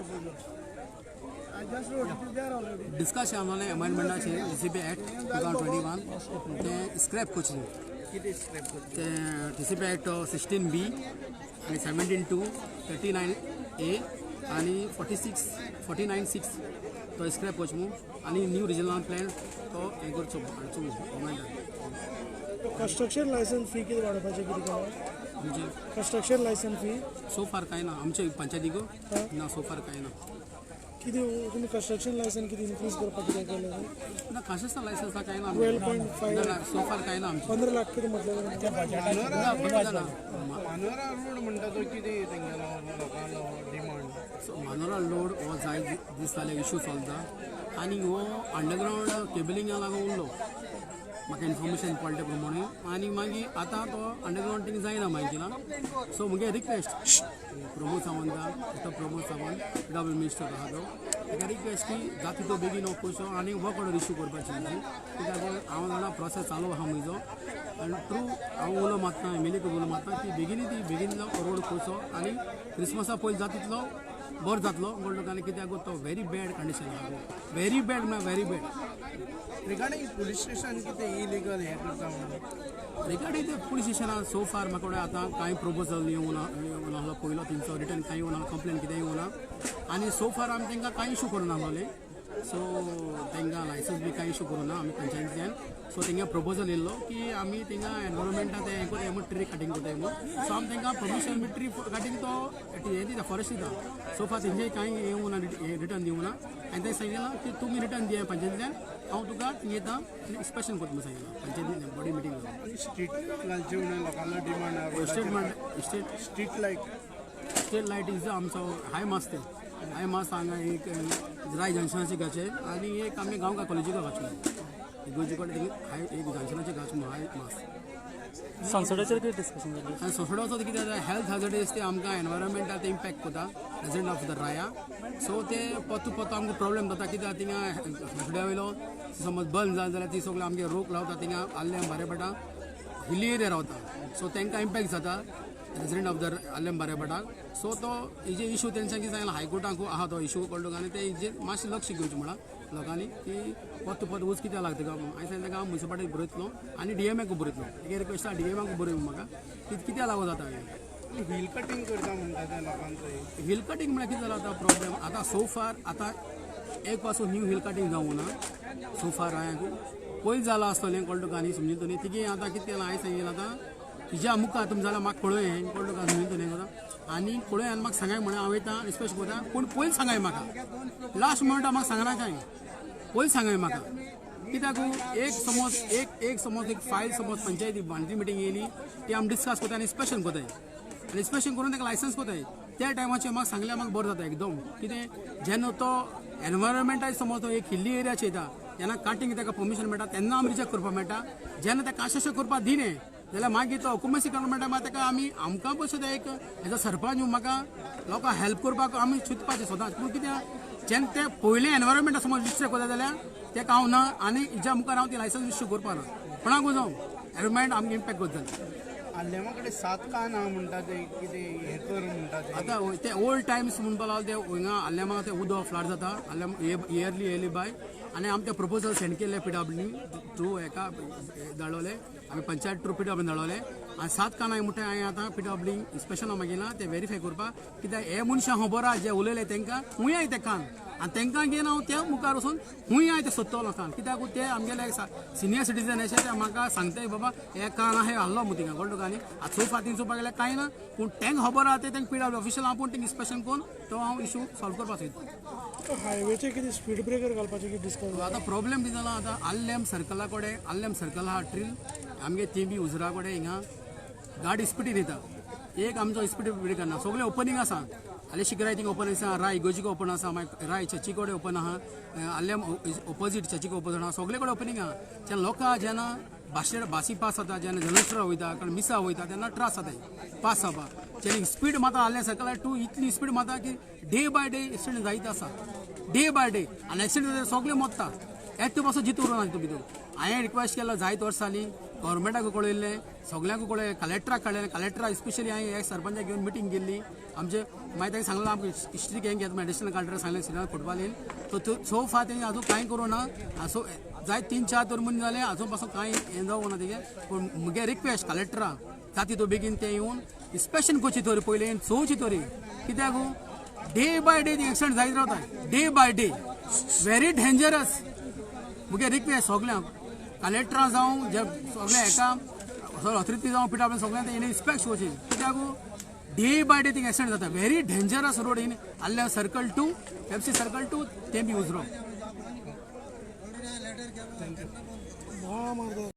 procedure. I just wrote it there already. Discuss आमले अमेंडमेंटाचेर D C P act 2021 तें scrap करचें. कितें scrap करता? तें D C P act 16B आनी 17(2), 39A आनी 46, 49(6) तो स्क्रॅप करचो म्हणून आनी न्यू रिजनल प्लॅन तो हें करचो, हाडचो गव्हर्मेंटान. कन्स्ट्रक्शन लायसन्स फी कितें वाडोवपाचें कितें केलां? म्हणजे? Construction licence fee. सो फार कांय ना आमचे पंचायतीक ना, सो फार कांय ना. कितें तुमी कन्स्ट्रक्शन लायसन्स कितें इन्क्रीज करपाक कितें केलें? ना, कन्स्ट्रक्शन लायसन्स कांय ना. 12.5. ना, सो फार कांय ना आमचें. 15 लाख कितें म्हटलें? ना, बंद जाला. मानोरा रोड म्हणटा तो कितें तेंगेलो लोकांलो डिमांड? सो मानोरा रोड हो जाय दीस जाले इशू चलता आनी हो अंडरग्रावंड केबलिंगा लागून उरलो, म्हाका इन्फॉर्मेशन पडले प्रमाणे. आनी मागीर आतां तो अंडरग्रावंड थिंग जायना मागीर. सो मुगे रिक्वेस्ट प्रमोद सावंता, doctor Pramod Sawant, PW minister आहा तो, ताका रिक्वेस्ट की जाता तो बेगीन हो करचो आनी वर्क ऑर्डर इशू करपाची. कित्याक हांव जाणा प्रोसेस चालू आहा म्हजो आनी ट्रू हांव उलो मारता, एमएलए उलो मारता की बेगीन ती बेगीन रोड करचो आनी क्रिसमसा पयलीं जाता तितलो बरो जातलो म्हणलो. आनी कित्याक तो व्हेरी बॅड कंडिशन आहा, व्हेरी बॅड म्हळ्यार very bad. Regarding police station कितें इलिगल हें करता म्हणून? रिगार्डिंग पुलीस स्टेशनान सो फार म्हाका कडेन आतां कांय प्रपोजल येवना येवना. पयलो तेंचो रिटर्न कांय येवना, कंप्लेन कितें येवना आनी सो फार आमी तांकां कांय इशू करूं नासलोले. सो तांकां लायसन्स बी कांय इशू करूं ना आमी पंचायतींतल्यान. सो तेंगे प्रपोजल येयल्लो की आमी थिंगा एनवायरमेंटा ते हें करताय म्हूण, ट्री कटींग करताय म्हूण. सो आमी तांकां परमिशन बी ट्री कटींग तो हें दिता, फॉरेस्ट दिता. सो फार तेंचे कांय येवना, रिटर्न दिवना. आनी तें सांगितलें की तुमी रिटर्न दिया पंचायतींतल्यान, हांव तुका थिंग येता आनी इन्स्पेक्शन करता म्हूण सांगितलें पंचायतींतल्यान बॉडी मिटींग. स्ट्रीट घालचे म्हणून लोकांना demand. State state street light. Street light is आमचो हाय मास, ते हाय मास हांगा एक राय जंक्शनाचे घाचे आनी एक आमी गांवकार कॉलेजीक घातलो इगोजी कडेन हाय एक जंक्शनाचे घाच हाय मास. संसदाचेर कितें डिस्कशन जालें? आनी संसदाचो कितें जाता, हेल्थ हॅजर्ड ते आमकां एनवायरमेंटाक ते इम्पॅक्ट करता, resident of the Raya. So ते पत्तो पत्तो आमकां प्रॉब्लेम जाता. कित्याक थिंगा हॉस्पिटला वयलो समज बंद जालें जाल्यार ती सगळीं आमगे रोग लावता. थिंगा आल्लेम बारेभाटा हिली एरिया रावता, सो तांकां इम्पॅक्ट जाता, रेजिडंट ऑफ the आल्लेम बारेभाटाक. सो तो हेजे इशू तेंच्यांनी कितें सांगलां, हायकोर्टाक आहा तो इशू कळ्ळो. आनी ते हेजेर मातशें लक्ष घेवचें म्हणा लोकांनी की पत्तो पत्तो वच कित्याक लागता काय म्हणून. हांवें सांगलें ताका हांव मुन्सिपालिटीक बरयतलो आनी डीएमएक बरयतलो. एक रिक्वेस्ट आहा, डीएमाक बरय म्हाका की कित्याक लागून जाता हें. हिल कटिंग करता म्हणटा ते लोकांचो. हिल कटिंग म्हळ्यार कितें जालां आतां प्रॉब्लेम आतां सो फार आतां एक पासून न्यू हिल कटिंग जावूं ना सो फार हांवें. पयलीं जालां आसतलें, कळ्ळें तुका? न्ही समजून तुमी तिगे आतां कितें केलां हांवें सांगिल्लें आतां तिज्या मुखार तुमी जाल्यार म्हाका कळय हें, कळ्ळें तुका? समजून तुमी आतां आनी कळय आनी म्हाका सांगाय म्हणून हांव वयता इन्स्पेक्ट करता. पूण पयलीं सांगाय म्हाका, लास्ट मोमेंटाक म्हाका सांगना काय, पयलीं सांगाय म्हाका. कित्याक एक समज एक एक समज एक फायल समज पंचायती बांदली, मिटींग येयली, ती आमी डिस्कस करता आनी इन्स्पेक्शन करताय आनी इन्स्पेक्शन करून ताका लायसन्स करताय. त्या टायमाचेर म्हाका सांगल्यार म्हाका बरें जाता एकदम. कितें जेन्ना तो एनवायरमेंटाक समज तो एक हिल्ली एरिया येता तेन्ना काटींग ताका परमिशन मेळटा, तेन्ना आमी रिजेक्ट करपाक मेळटा. जेन्ना ताका काशें करपाक दिलें जाल्यार मागीर तो ऑक्युपन्सी करूंक मेळटा. मागीर ताका आमी आमकां पसून एक एज अ सरपंच म्हाका लोकांक हेल्प करपाक आमी चिंतपाचें सदांच. पूण कितें जेन्ना ते पयलें एनवायरमेंटा समज डिस्ट्रक्ट करता जाल्यार ताका हांव ना आनी हिज्या मुखार हांव ती लायसन्स इश्यू करपाक ना कोणाकूय जावं, एनवायरमेंट आमकां इम्पॅक्ट करता जाल्यार. आल्लेमा कडेन सात कान आहा म्हणटा ते कितें हें कर म्हणटा ते. आतां ते ओल्ड टायम्स म्हणपा लागले, ते हिंगा आल्लेमा ते उदक फ्लड जाता आल्लेम इयरली इयरली बाय. आनी आमी ते प्रपोजल सेंड केल्ले पीडब्ल्यू थ्रू हेका धाडवले आमी, पंचायत थ्रू पीडब्ल्यू धाडवले. आनी सात कानां म्हणटा हांवें आतां पीडब्ल्यू इन्स्पेक्शना मागयलां ते वेरीफाय करपाक. कित्याक हे मनशां खबर आहा जे उलयले तांकां हुंय ते कान आनी तांकां घेवन हांव त्या मुखार वचून हुंय ते सोदतलो कान. कित्याक ते आमगेले सिनियर सिटीजन अशें ते म्हाका सांगताय, बाबा हे कान आहा हे हाडलो मु थिंगा, कळ्ळें तुका? न्ही आतां सो फार थिंग चोवपाक गेल्यार कांय ना, पूण तांकां खबर आहा ते तांकां पीडब्ल्यू ऑफिशियल हांव पूण तांकां इन्स्पेक्शन करून तो हांव इशू सॉल्व करपाक सोदता. हायवेचे कितें स्पीड ब्रेकर घालपाचें कितें डिस्कस? आतां प्रॉब्लेम कितें जाला आतां आल्लेम सर्कला कडेन, आल्लेम सर्कल आहा ट्रील आमगे ती बी उजरा कडेन हिंगा गाडी स्पिडीन येता. एक आमचो स्पीड ब्रेकर ना, सगळें ओपनींग आसा. आले शिकराय थिंग ओपन आसा, राय इगोजीक ओपन आसा, मागीर राय चर्ची कडेन ओपन आहा, आल्लेम ओपोजीट चर्चीक ओपोजीट आहा, सगळे कडेन ओपनींग आहा. जेन्ना लोकां जेन्ना भाशे भासी पास जाता, जेन्ना जनरल वयता कारण मिसा वयता तेन्ना त्रास जाता पास जावपाक. जेन्ना स्पीड मारता आल्लें सर्कलार टू इतली स्पीड मारता की डे बाय डे एक्सिडंट जायत आसा, डे बाय डे. आनी एक्सिडंट जाता सगळे मोत्ता, एकटो पासून जितू उरना तितून भितर. हांवें रिक्वेस्ट केलो जायत वर्स जालीं, गव्हर्मेंटाक कळयल्लें, सगल्यांक कळयलें, कलेक्टराक कळयलें. कलेक्टराक स्पेशली हांवें एक सरपंचाक घेवन मिटींग केल्ली. आमचे मागीर तांणी सांगलां आमकां हिस्ट्री हें घेता एडिशनल कलेक्टर सांगलें श्रीनाथ फुटबॉलीन सो सो फार तेणी अजून कांय करूं ना. सो जाय 3-4 तर मनीस जाले, अजून पासून कांय हें जावंक ना तेजें. पूण मुगे रिक्वेस्ट कलेक्टरा जाती तो बेगीन ते येवन इन्स्पेक्शन करची तरी पयलीं चोवची तरी, कित्याक डे बाय डे एक्सिडंट जायत रावता, day by day very dangerous. मुगे रिक्वेस्ट सगल्यांक कलेक्टरां जावं जे सगळे हेका ऑथॉरिटी जावं पिटा सगळ्यांक तेणी इन्स्पेक्ट करची, कित्याक day by day thing accident जाता. Very dangerous road in Arlem circle to FC circle to ते बी उजरो. भाव मारता.